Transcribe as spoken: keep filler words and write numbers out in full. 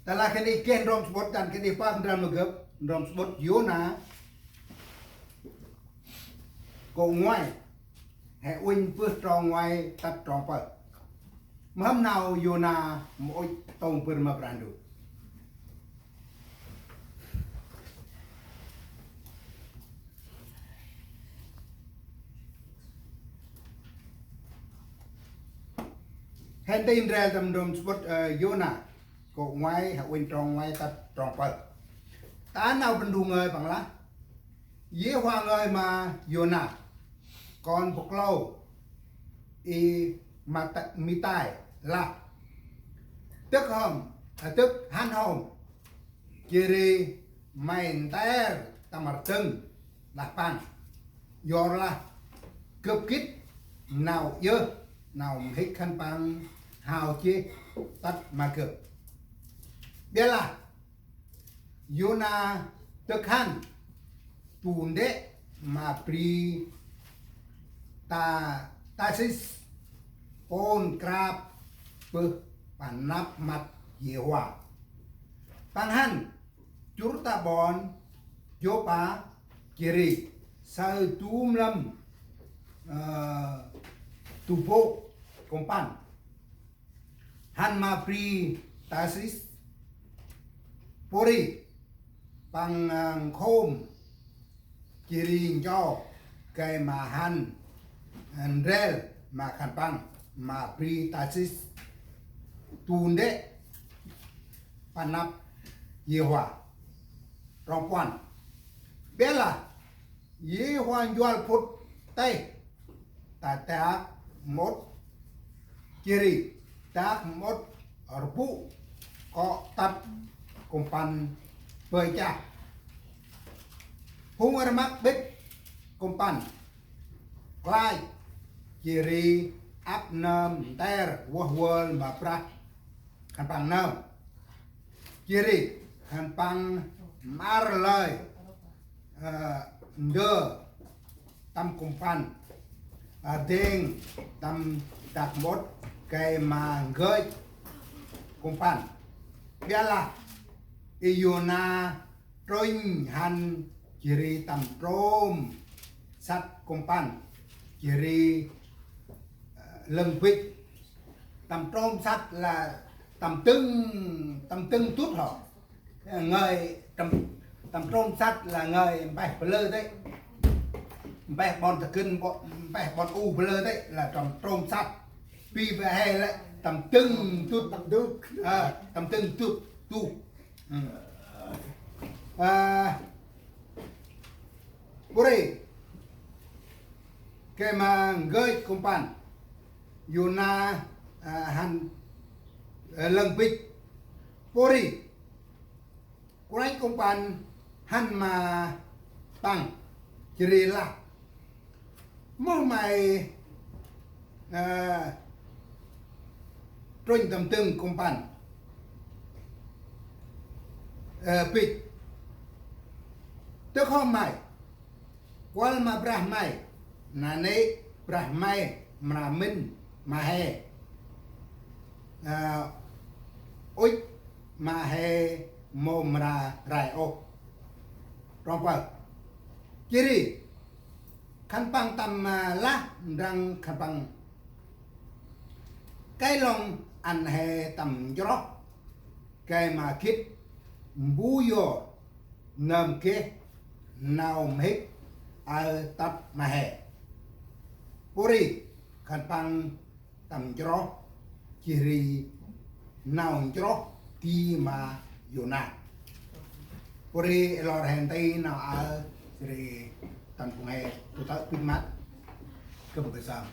Tơlah khân ay geh ndrôm samƀŭt dăn khân ay pơk ndrel ma gâp, ndrôm samƀŭt Yôna, kô̆ ngoai, he uănh bơh trong ngoai tât trong pơh. Mâm nau Yôna mâu ŭch tông bâr ma Brah Ndu. Hên nti ndrel tâm ndrôm samƀŭt, ơ, Yôna, kô̆ ngoai, he uănh trong ngoai tât trong pơh. Ta nau Brah Ndu ngơi păng lah. Yêhôva ngơi ma Yôna, kon bu klô Y-Amitai lah: Dâk hŏm, ơ, dâk hăn hŏm, jêh ri may nter tâm rdâng đah păng. Yorlah gâp gĭt nau djơh, nau mhĭk khân păng hao jêh tât ma gâp. Ƀiălah Yôna dâk hăn du ndĕ ma bri Ta-, Tarsis, pôn krap bơh panăp măt Yêhôva. Păng hăn jŭr ta ƀon Yôpa, jêh ri saơ du mlâm, ơ, du bôk kŭmpăn hăn ma bri Tarsis. Pôri păng, ơ, nkhôm jêh ri ncho gay ma hăn, ơ, ndrel ma khân păng ma bri Tarsis du ndĕ panăp Yêhôva. Trong puăn. Ƀiălah Yêhôva njuăl phŭt têh ta dak mƀŭt, jêh ri dak mƀŭt rbŭ kŏ tât kŭmpăn bơi chah. Phung rmăk ƀĭt kŭmpăn klach, jêh ri ăp nơm nter vơh vơl ma brah khân păng nơm. Jêh ri khân păng mƀăr lơi, ơ, ndơ tâm kŭmpăn, ơ, dêng tâm dak mƀŭt gay ma n'gơch kŭmpăn. Ƀiălah Y-Yôna trŭnh hăn jêh ri tâm trôm săt kŭmpăn, jêh ri, ơ, lâng bĭch. Tâm trôm săt lah tâm dâng, tâm dâng dŭt hŏ. Ngơi tâm, tâm trôm săt lah ngơi mpeh blơ tê̆. Mpeh ƀon ta gân, ƀon, mpeh ƀon u blơ tê̆ lah tâm trôm săt. Bi bơh he lĕ tâm dâng dŭt. Tâm dâng dŭt. Ơ, tâm dâng dŭt. Dŭt. Ơ, pôri gay ma n'gơch kŭmpăn, Yôna, ơ, hăn, ơ, lâng bĭch. Pôri kôranh kŭmpăn hăn ma păng, jêh ri lah: Moh may, ơ, trŭnh tâm dâng kŭmpăn, ơ, bĭch? Dâk hŏm may, kuăl ma brah may, nanê̆ brah may mra mĭn ma he. Ơ, ŭch ma he mâu mra rai ôh. Trong pơh. Jêh ri khân păng tâm, ơ, lah ndrăng khân păng: Kay lŏng ăn he tâm nchroh gay ma gĭt mbu yor nơm geh nau mhĭk aơ tât ma he. Pôri khân păng tâm nchroh, jêh ri nau nchroh di ma Yôna. Pôri ê lor he nti nau aơ, jêh ri tâm phung he du tơ̆ bĭt măt, gâp ƀư sơm.